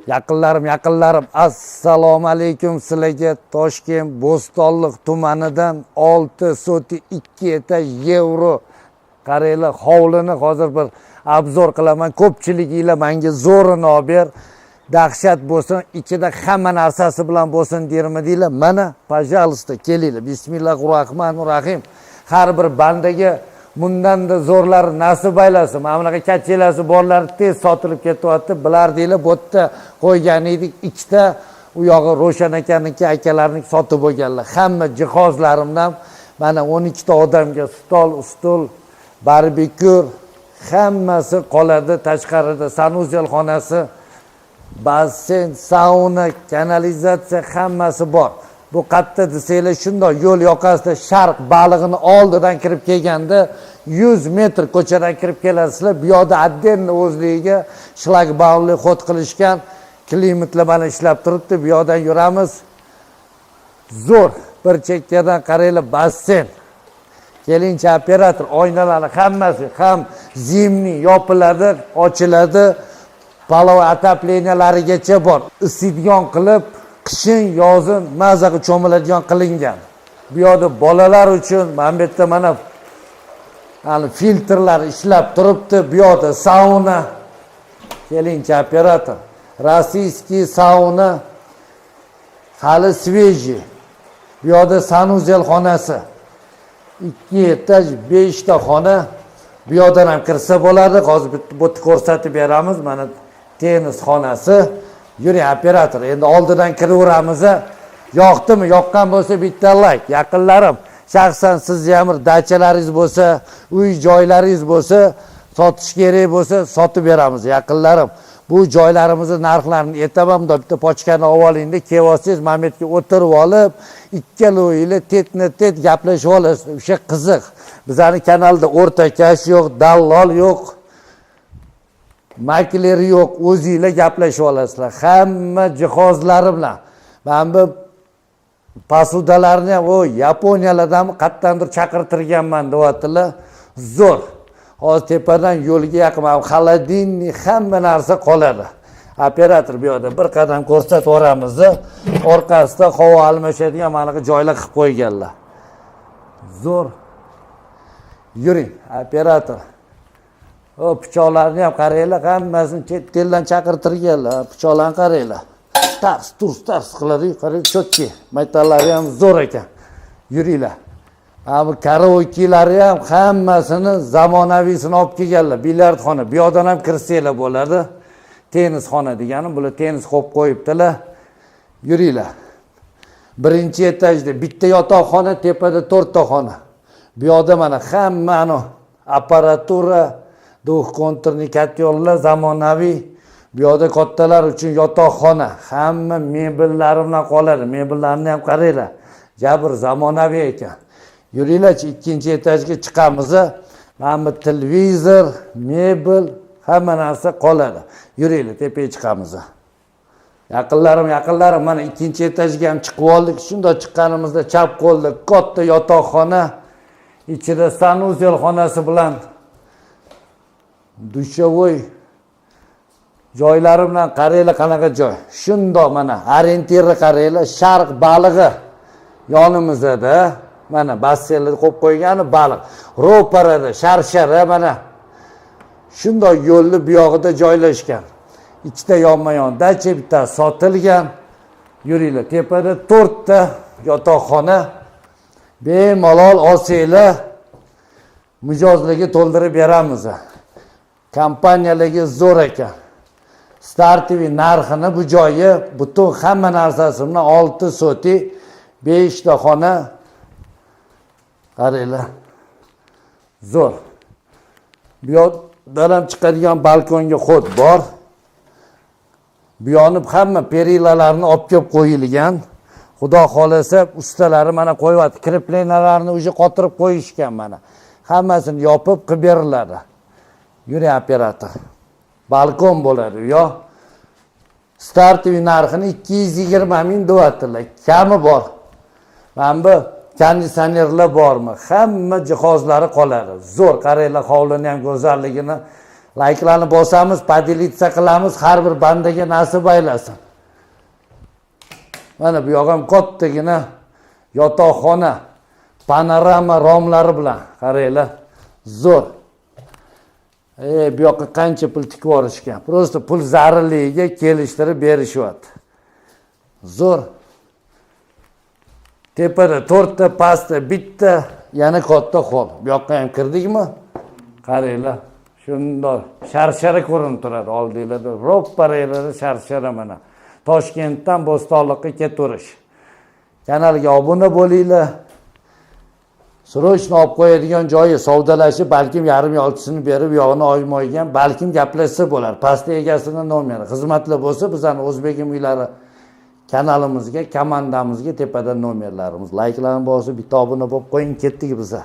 Yaqinlarim, yaqinlarim, assalomu alaykum sizlarga. Toshkent, Bo'stonliq tumanidan 6 sotix, 2 etaj, yevro. Qaranglar, hovlini hozir bir обзор qilaman. Ko'pchiliginglar menga zo'rini olib ber, dahshat bo'lsin, ichida hamma narsasi bilan bo'lsin dermidinglar? Mana, пожалуйста, kelinglar. Bismillahi rohmanir rohim. Har bir bandaga bundanda zo'rlari nasib aylasin. Mana bunaqa kachelasi borlari tez sotilib ketyapti, bilardinglar. Bu yerda qo'ygan edik ikkita, u yog'i Ro'shan akaniki, akalarniki sotib bo'lganlar. Hamma jihozlarimdan, mana, 12 ta odamga stol, ustul, barbekyur, hammasi qoladi. Tashqarida санузел xonasi, basseyn, sauna, kanalizatsiya, hammasi bor. Bu qayerda desanglar, shundoq yo'l yoqasida, Sharq balig'ini oldidan kirib kelganda 100 metr ko'chadan kirib kelasizlar. Bu yoqda отдельно o'zligiga shlagbaumli ход qilishgan, klimatlar mana ishlab turibdi. Bu yoqdan yuramiz, zo'r. Bir chekkadan qaranglar, basseyn. Kelingchi, operator. Oynalarni hammasi ham зимний yopiladi, ochiladi, половой отопления larigacha bor. Isiydigan qilib, qishin, yozin maza qilib cho'miladigan qilingan. Bu yoqda bolalar uchun mana bu yerda, mana, hali filtrlar ishlab turibdi. Bu yoqda sauna. Kelingchi, operator. Российский sauna, hali свежий. Bu yoqda санузел xonasi, ikki etaj, beshta xona. Bu yoqdan ham kirsa bo'ladi, hozir bu yerda ko'rsatib beramiz. Mana, tennis xonasi. Yuring, operator, endi oldidan kiraveramiz. Yoqdimi? Yoqqan bo'lsa, bitta layk. Yaqinlarim, shaxsan sizni ham bir dachalaringiz bo'lsa, uy joylaringiz bo'lsa, sotish kerak bo'lsa, sotib beramiz. Yaqinlarim, bu joylarimizni narxlarini aytaman. Bundoq bitta pochkani olib olingda, kelib olsangiz, mana bu yerga o'tirib olib, ikkalovinglar tetma tet gaplashib olasiz. O'sha qiziq. Bizani kanalda o'rtakash yo'q, dallol yo'q, makler yo'q, o'zinglar gaplashib olasizlar hamma jihozlari bilan. Mana bu посуда larni ham u Yaponiyalardanmi, qayerdandir chaqirtirganman deyaptilar. Zo'r. Hozir tepadan yo'lga yaqin, mana bu холодильник, hamma narsa qoladi. Operator, bu yoqda bir qadam ko'rsatib yuboramiz. Orqasida havo almashadigan mana bunaqa joylar qilib qo'yganlar, zo'r. Yuring, operator. O pichoqlarni ham qaranglar, hammasini chet eldan chaqirtirganlar. Pichoqlarni qaranglar, tars turs tars qiladi, qarang, четкий. Metallari ham zo'r ekan. Yuringlar. Mana bu karaokelari ham hammasini zamonaviysini olib kelganlar. Bilyard xona, bu yoqdan ham kirsanglar bo'ladi. Tennis xona degani bular, tennis qo'yib qo'yibdilar. Yuringlar. Birinchi etajda bitta yotoqxona, tepada to'rtta xona. Bu yoqda, mana, hamma apparatura, двухконтурный котел lar zamonaviy. Bu yoqda kattalar uchun yotoqxona, hamma mebellari bilan qoladi. Mebellarni ham qaranglar, jabr zamonaviy ekan. Yuringlarchi, ikkinchi etajga chiqamiz. Mana bu televizor, mebel, hamma narsa qoladi. Yuringlar, tepaga chiqamiz. Yaqinlarim, yaqinlarim, mana, ikkinchi etajga ham chiqib oldik. Shundoq chiqqanimizda chap qo'lda katta yotoqxona, ichida санузел xonasi bilan, душевой joylari bilan. Qaranglar, qanaqa joy. Shundoq, mana, ориентир ni qaranglar, Sharq balig'i yonimizda, mana, basseynni qo'yib qo'ygani, baliq ro'parada, sharshara. Mana shundoq yo'lni buyog'ida joylashgan. Ikkita yonma yon dacha, bittasi sotilgan. Yuringlar, tepada to'rtta yotoqxona. Bemalol olsanglar, mijozlarga to'ldirib beramiz. Kompaniyaligi zo'r ekan. Стартовый narxini bu joyi butun hamma narsasi bilan 6 sotix, beshta xona. Qaranglar, zo'r. Bu yoqdan ham chiqadigan balkonga ход bor. Bu yonib hamma перила larni olib kelib qo'yilgan. Xudo xohlasa, ustalari mana qo'yyapti, крепления larni уже qotirib qo'yishgan. Mana, hammasini yopib qilib beriladi. Yuring, operator. Balkon bo'ladi u yoq. Стартовый narxini 220 000 deyaptilar, kami bor. Mana bu konditsionerlar bormi, hamma jihozlari qoladi. Zo'r. Qaranglar hovlini ham go'zalligini. Layklarni bosamiz, поделиться qilamiz, har bir bandaga nasib aylasin. Mana bu yoq ham kattagina yotoqxona, panorama romlari bilan. Qaranglar, zo'r. Bu yoqqa qancha pul tikib yuborishgan. Просто pul zarurligiga kelishtirib berishyapti. Zo'r. Tepada to'rtta, pastda bitta, yana katta xol. Bu yoqqa ham kirdikmi? Qaranglar, shundoq sharshara ko'rinib turadi oldinglarda. Ro'pparanglarda sharshara mana. Toshkentdan Bo'stonliqqa ketaverish. Kanalga obuna bo'linglar. Срочно olib qo'yadigan joyi, savdolashib, balkim yarim yolchisini berib, yog'ini oymoygan, balkim gaplashsa bo'lar. Pastda egasini nomeri. Xizmatli bo'lsa, bizani O'zbegim uylari kanalimizga, komandamizga tepada nomerlarimiz. Layklarni bosib, bitta obuna bo'lib qo'ying, ketdik biza.